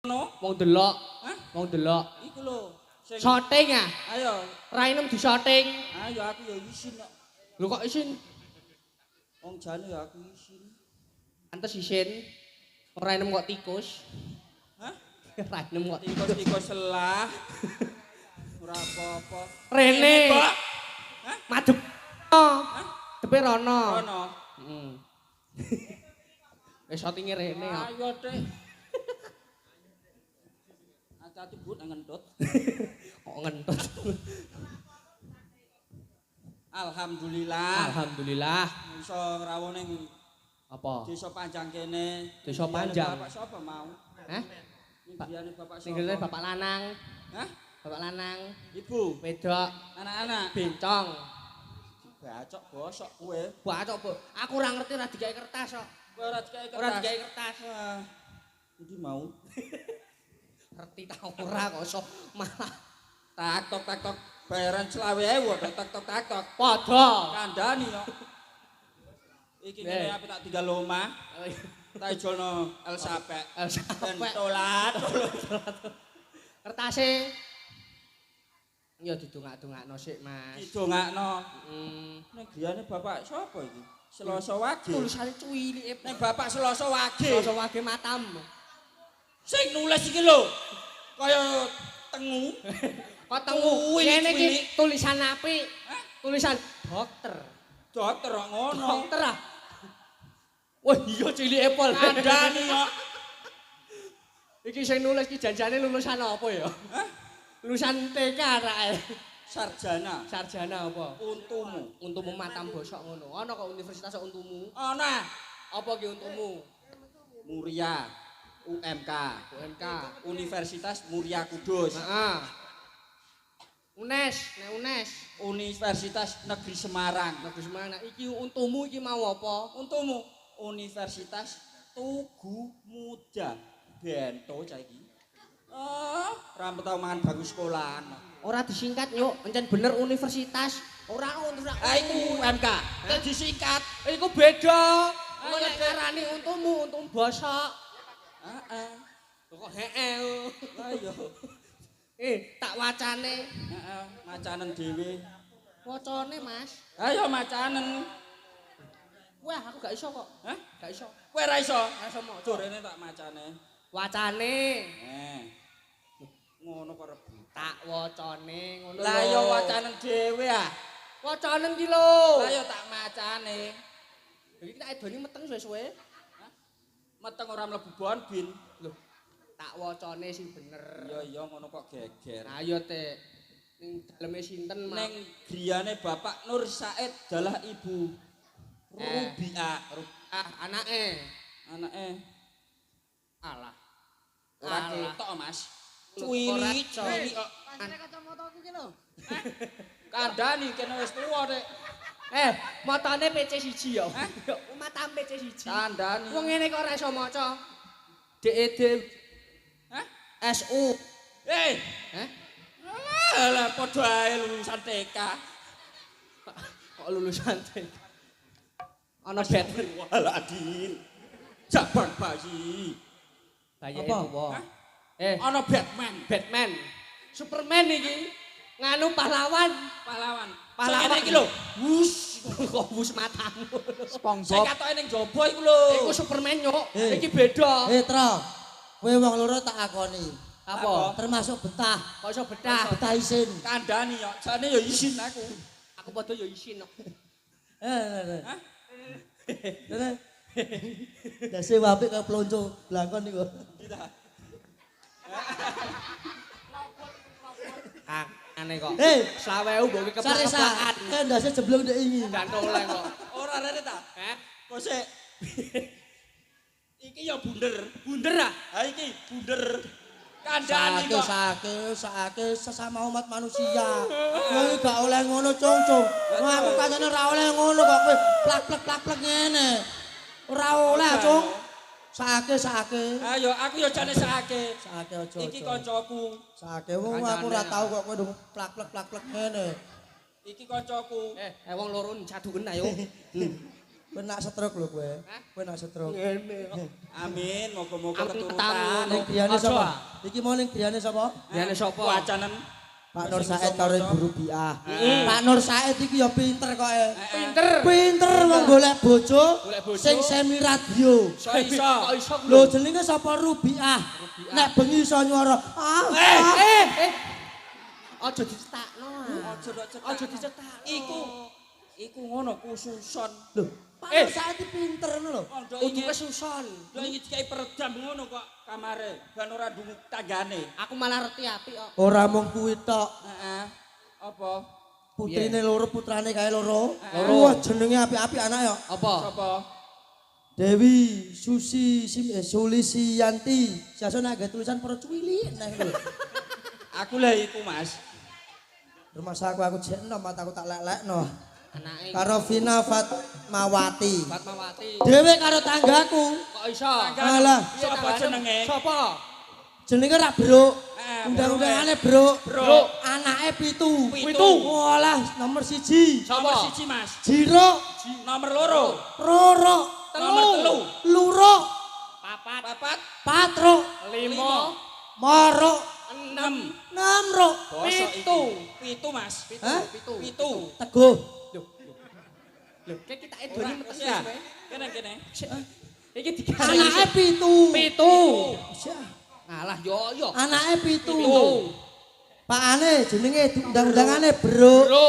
Kono? Wong delok. Hah? Wong delok. Iku lho. Sing Shooting ah. Ayo. Rainem di shooting. Ayo aku ya isin kok. Lho kok isin? Wong jane ya aku isin. Pantes isin. Rainem kok tikus. Hah? Rainem kok tikus-tikus selah. Ora apa-apa. Rene. Kok. Hah? Madep. Hah? Depe rono. Rono. Heeh. Wis shootinge rene kok. Ayo, Dik. Hati-hati Bu nang ngentut. Kok ngentut. Alhamdulillah. Alhamdulillah. Iso ngrawuh ning Apa? Desa Panjang kene. Desa Panjang. Bapak sapa mau? Hah? Ning bapak sapa? Ning bapak lanang. Hah? Bapak lanang. Ibu. Wedok. Anak-anak. Bencong. Bacok bosok kowe. Bacok, Bu. Aku ora ngerti ora digawe kertas kok. Kowe ora digawe kertas. Ora digawe kertas. Wah. Endi mau? Ngerti ta ora kok iso malah tak tok tak tok bayaran 25.000 kok tak tok tak tok. Padha. Kandhani kok. Iki ngene ape tak tinggal omah. Tak ijolno El Sapek. El Sapek. Tolat. Kertase ya didongak-dongakno sik, Mas. Didongakno. Heeh. Ning griyane bapak sapa iki? Selasa Wage. Tulisane cuwilike. Ning bapak Selasa Wage. Selasa Wage matam. Sing nulis iki lho. Kaya tengu. Kok tengu? Ngene iki tulisan apik. Tulisan dokter. Dokter kok ngono. Dokter ah. Wah iya cilike pol. Kandhani kok. Iki sing nulis iki janjane lulusan apa ya? Hah? Lulusan TK ra. Sarjana. Sarjana apa? Untumu. Untumu matam bosok ngono. Ana kok universitas untumu? Ana. Apa ki untumu? Muria. UMK. UMK. Universitas Muria Kudus. Heeh. UNES, nek UNES. Universitas Negeri Semarang. Negeri Semarang. Iki untumu iki mau apa? Untumu Universitas Tugu Muda. Bento cah iki. Ah, ora tau mangan bangku sekolahan. Ora disingkat yuk, encen bener universitas. Ora universitas. Ah iku UMK. Nek disingkat iku beda. Engko nek ngarani untumu, untum bosok. Heeh. Kok heeh. Lah iya. Tak wacane. Heeh, macanen dhewe. Wacane, Mas. Ayo macanen. Wah, aku gak iso kok. Hah? Gak iso. Kowe ora iso? Ora iso maca. Rene tak macane. Wacane. Ngono kok rebu. Tak wacane ngono. Lah ya wacanen dhewe ah. Wacanen ki lho. Lah ya tak macane. Iki tak edoni meteng suwe-suwe. Hah? Meteng ora mlebu bonbin. Lho, tak wacane sing bener. Iya iya ngono kok geger. Ayo Tek. Ning daleme sinten, Mak? Ning griyane Bapak Nur Said dalah Ibu Rubia. Ah, anake. Anake. Alah. Ora ketok, Mas. Cuwili, cuwili kok. Pancene kacamataku ki lho. Kandhani kene wis tuwa, Dik. Matane PC1 ya. Matam PC1. Kandhani. Wong ngene kok ora iso maca. DED. Hah? SU. Eh. Hah? Alah padha ae lulusan TK. Kok lulusan TK? Ana Batman. Walah Adil. Jabang bayi. Bayi apa? Ana Batman. Batman. Superman iki. Nganu pahlawan. Pahlawan. Pahlawan iki lho. Wus, kok wus matamu. SpongeBob. Sing katoke ning jaba iku lho. Iku Superman nyuk. Iki beda. Tro. Kowe wong loro tak akoni. Apa? Termasuk betah. Kok iso betah? Betah isin. Kandhani yo. Jane yo isin aku. Aku padha yo isin kok. Hah? Dase apik kaya plonco blangkon niku. Ndi ta? Kang, aneh kok. 25.000 mbok keplak-keplakan. Ndase jeblok ndek ingi. Gantole kok. Ora rene ta? Heh. Kok sik. Iki ya bunder. Bunder ah? Ha iki bunder. Kandhani kok. Sakake sesama umat manusia. Kowe gak oleh ngono, Cung, Cung. Wong aku kancane ora oleh ngono kok kowe plak-plak-plak ngene. Ora oleh, Cung. Sakake. Ayo, aku ya jane sakake. Sakake aja. Iki kancaku. Sakake wong aku ora tau kok kowe ndung plak-plak-plak ngene. Iki kancaku. Wong loro jaduken ayo. Kowe nak stroke lho kowe. Kowe nak stroke. Amin, moga-moga keturutan. Ning griyane sapa? Iki mau ning griyane sapa? Griyane sapa? Wacanen Pak Nur Said karo Ibu Rubiah. Pak Nur Said iki ya pinter kok e. Pinter. Pinter wong golek bojo sing semi radio. Iso. Lho jenenge sapa Rubiah? Nek bengi iso nyuara. Eh. Aja dicetakno. Aja dicetakno. Iku ngono khususon. Lho, Pak Nur Said iki pinter ngono lho. Kudu kesuson. Lho iki dikai peredam ngono kok kamare, ben ora dungu tanggane. Aku malah reti apik kok. Ora mung kuwi tok. Heeh. Apa? Putrine loro, putrane kae loro. Wah, jenenge apik-apik anak ya. Apa? Sapa? Dewi Susi Sulisianti. Sasone agak tulisan para cuwilik neh lho. Aku lah iku, Mas. Rumah saku aku jek enom mataku tak lek-lekno. Anake karo Vina Fatmawati. Fatmawati. Dhewe karo tanggaku. Kok iso? Alah, sapa jenenge? Sapa? Jenenge ra Bro. Undang-undangane Bro. Bro. Anake 7. 7. Walah, nomor 1. Nomor 1, Mas. Jiro. Nomor 2. Roro. Nomor 3. Luro. 4. 4. Patro. 5. Moro. 6. 6 ro. 7. 7, Mas. 7. 7. Teguh. Lho, kayak kita edoni metes ya. Kene. Iki diganti. Anake 7. 7. Alah yo yo. Anake 7. Pakane jenenge undang-undangane Bro. Bro.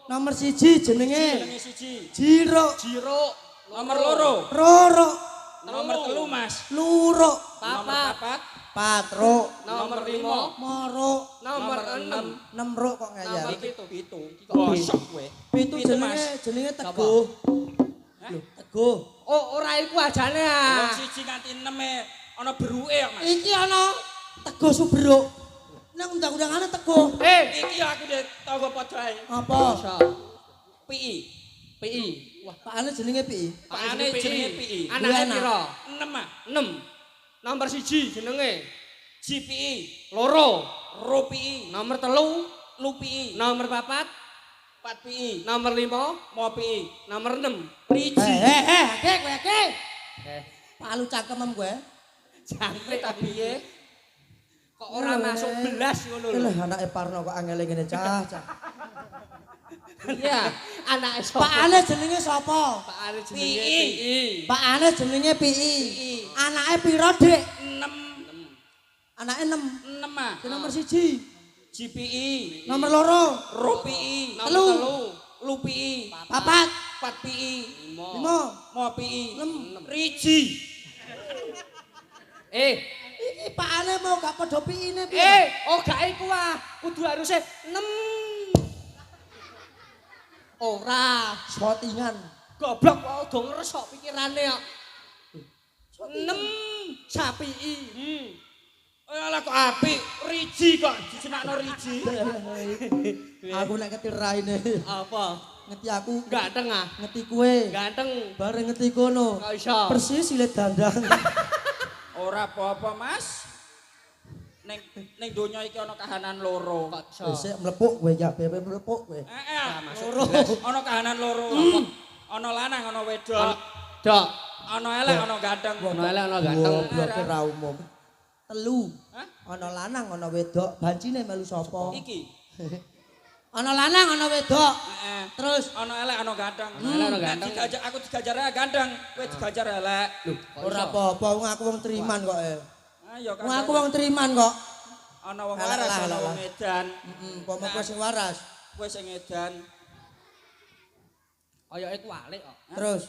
Nomor 1 jenenge. Jenenge 1. Jiro. Jiro. Nomor 2. Roro. Nomor 3, Mas. Luro. 4. Patro. Nomor 5. Moro. Nomor 6. 6 ro kok ngayal. 7. Bosok kowe. 7 jenenge jenenge Teguh. Lho, Teguh. Oh, ora iku ajane ah. Wong 1 nganti 6 e ana beruke kok, Mas. Iki ana Teguh Subruk. Nang undang-undangane Teguh. Iki aku dhe tangga padha ae. Apa? PI. PI. Wah, pakane jenenge PI. Pakane jenenge PI. Anake pira? 6 ah. 6. Nomor 1 jenenge GPI. 2. Ro PI. Nomor 3 Lu PI. Nomor 4 4 PI. Nomor 5 Mo PI. Nomor 6 Riji. Akeh kowe akeh. Palu cangkemem kowe. Jangkrik Ta piye? Kok ora masuk belas ngono lho. Lah anake Parno kok angele ngene cah cah. Iya, anake sapa? Pakane jenenge sapa? Pakane jenenge PI. PI. Pakane jenenge PI. Anake pira, Dik? 6. Anake 6. 6 ah. Nomor 1. GPI. Nomor 2. Ro PI. 3. Lu PI. 4. 4 PI. 5. Mo PI. 6. Riji. Iki pakane mau gak padha PI-ne piye? Oh gak iku ah. Kudu haruse 6. Ora, Shootingan. goblok kok do ngresok pikirane kok. 6 sapi. Alah kok apik, Riji kok dijenakno Riji. Aku nek ngerti raine. Apa? Ngerti aku. Ganteng ah. Ngerti kowe. Ganteng. Bareng ngerti kono. Kok iso? Persis silit dandang. Ora apa-apa, Mas. Ning ning donya iki ana kahanan loro. Kok iso? Wis mlepuk kowe ya, bebe mlepuk kowe. Heeh, Loro. Ana kahanan loro. Ana lanang, ana wedok. Dok. Ana elek, ana ganteng. Ana elek, ana ganteng. Gobloke ra umum. 3. Hah? Ana lanang, ana wedok, bancine melu sapa? Iki. Ana lanang, ana wedok. Heeh. Terus Ana elek, ana ganteng. Ana elek, ana ganteng. Nek aku digajar ganteng, kowe digajar elek. Lho, ora apa-apa wong aku wong triman kok e. Ayo Wong aku wong triman kok. Ana wong Elek waras, lah, ana elek wong lah. edan. Heeh, pomo kowe sing waras. Kowe sing edan. Koyoke kualik kok. Terus.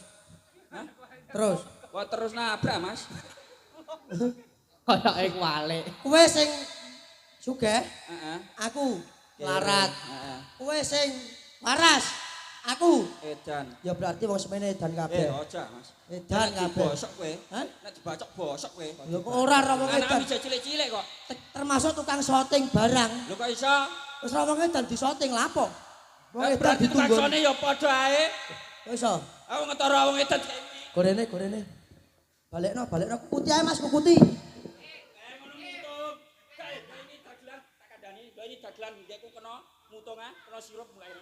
Hah? Terus. Wah terus nabrak, Mas. Koyoke kualik. Kowe sing sugih, Heeh. aku larat. Heeh. Kowe sing waras, aku. Edan. Ya berarti wong semene edan kabeh. Aja, Mas. Edan Nek kabeh. dibosok kowe. Hah? Nek dibacok bosok kowe. Lho kok ora ora wong edan. Anakmu bisa cilik-cilik kok. Termasuk tukang syuting barang. Lho kok iso? Wis ora wong edan disyuting lapo? Wong Lah edan berarti tukang ditunggu. sone ya padha ae. Kok iso? Aku ngetoro wong edan kayak iki. Gorene, gorene. Balekno, balekno kukuti ae Mas, kukuti. Ngono mutung. Kae ini dagelan tak kandhani. Lho ini dagelan ndekku kena mutung ah, kena sirup mulai.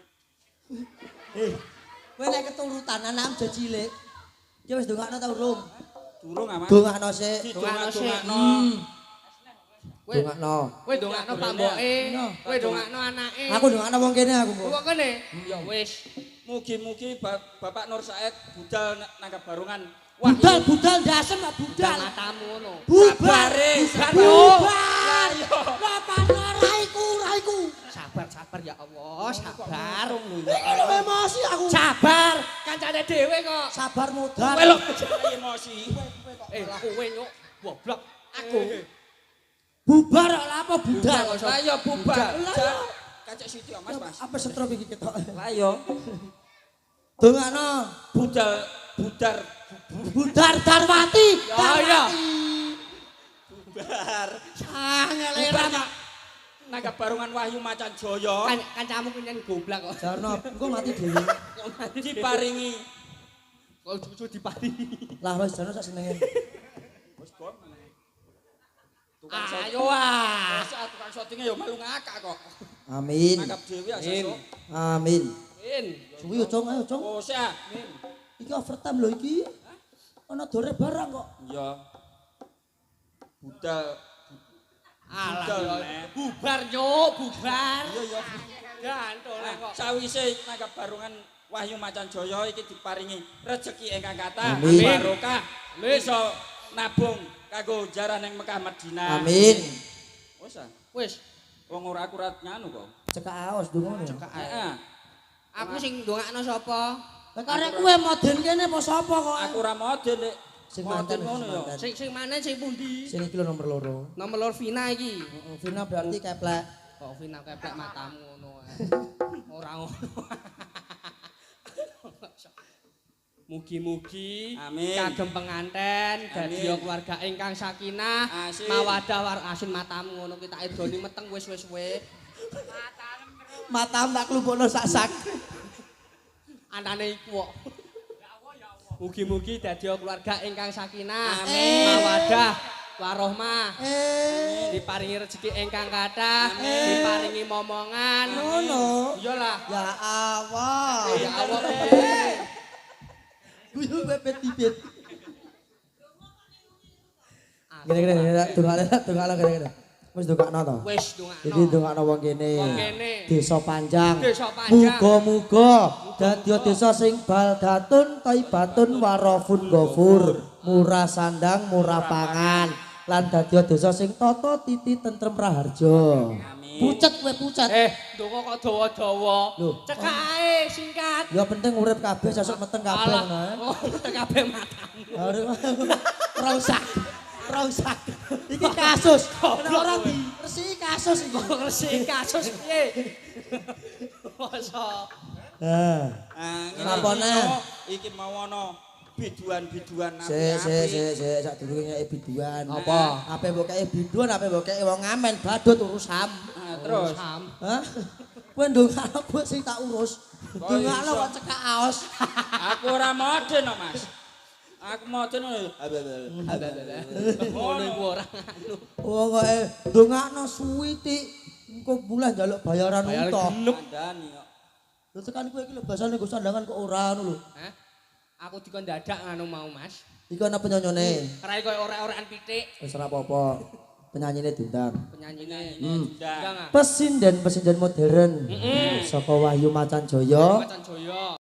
Kowe nek keturutan anakmu jek cilik. Ki wis ndongakno ta urung? Durung ah, Mas. Dongakno sik. Didongak-dongakno. Kowe Dongakno. kowe ndongakno Pak Mboke, kowe ndongakno anake. Aku ndongakno wong kene aku kok. Kok kene? Ya wis. Mugi-mugi Bapak Nur Said budal nanggap barungan. Budal budal ndasem kok budal. Matamu ngono. Bubar. Sabare. Bubar. Bapak raiku raiku. Sabar sabar ya Allah, sabar. Iki lho emosi aku. Sabar, kancane dhewe kok. Sabar modal. Kowe lho emosi. Kowe nyuk goblok aku. Bubar kok lha apa budal? Lah ya bubar. Lah ya. Kacek sithik Mas, Mas. Apa setrop iki ketok? Lah ya Dongakno. budal budar Budar Darwati. Ya, ya. bubar. Ah Bubar ngelera. nanggap barungan Wahyu Macan Jaya Kancamu kuwi nyen goblok kok. Jarno, engko mati dhewe. diparingi Kok cucu diparingi. Lah wis Jarno sak senenge. wis bon. Tukang syuting. Ayo ah. Wis ah, tukang syutinge ya melu ngakak kok. Amin. Nanggap dhewe ya Amin. sesuk. Amin. Min. Suwi yo, Cong, ayo Cong. Oh, sik ah. Iki overtime lho iki. Ana dore barang kok. Iya. Budal Alah. Budal, ya. Nek. Bubar nyuk, bubar. Iya ya. Gantole kok. Sawise nanggap barungan Wahyu Macan Jaya iki diparingi rejeki ingkang kathah, Amin. barokah, Amin. iso nabung kanggo ziarah ning Mekah Madinah. Amin. Wis ah, Wis, wong ora akurat nganu kok. Cekak aos ndongane. cekak ae. Heeh. Aku sing ndongakno sapa? Lah karek kowe moden kene apa sapa kok? Aku ora model, Dik. Sing Model manten, ngono sing ya. manten. Sing sing mana sing pundi? Sing iki lho nomor 2. Nomor loro Vina iki. Heeh, Vina berarti keplek. Kok Vina keplek matamu ngono ae. Ora ngono. Mugi-mugi Amin. kagem penganten dadi Amin. keluarga ingkang sakinah, Asin. mawadah war asin matamu ngono ki tak edoni meteng wis wis we. Matamu tak klumpukno sak-sak. Anane iku kok. Mugi-mugi dadi keluarga ingkang sakinah, Amin. mawadah warohmah. Eh, Diparingi rezeki ingkang kathah, diparingi momongan. ngono. Iyalah. Ya Allah. Ya Allah piye? Guyu bebet bibit. Gini gini gini, dongakno dongakno gini gini. Wis dongakno to. Wis ndongakno. Iki dongakno wong kene. Wong kene. Desa Panjang. Desa Panjang. Muga-muga dadi desa sing baldatun thayyibatun warafun ghafur, murah sandang, murah pangan. Lan dadi desa sing tata titi tentrem raharja. Amin. Pucet kowe pucet. Ndonga kok dawa-dawa. Lho. Cekak ae singkat. Ya penting urip kabeh sesuk meteng kabeh Alah, ngono ae. oh, meteng kabeh matamu. Ora usah. Ora usah. Iki kasus. Nek ora diresiki kasus iki. Kok resik kasus piye? Masa Hah. Ah, ngene Lapone. iki mau ana biduan-biduan Sik sik apik-apik. sik sik sadurunge ngeki biduan. Apa? Ape mbok kei biduan, ape mbok kei wong ngamen badut urus ham. Ah, terus Ham. Hah? Kowe ndongakno kowe sing tak urus. Kok Ndongakno iso? kok cekak aos. aku ora modern no, Mas. Aku modern ngono. Ngono iku ora anu. Wong kok ndongakno suwi tik engko mulai njaluk bayaran Bayaran utuh. genep. Kandhani kok. Lho tekan kowe iki lho basane nggo sandangan kok ora ngono lho. Hah? Aku dikon dadak nganu mau, Mas. Iku ana penyonyone. Rai koyo orek-orekan pitik Wis ora apa-apa. Penyanyine diundang. penyanyine. Diundang. Undang ah. Pesinden-pesinden modern. Saka Wahyu Macan Jaya. Macan Jaya.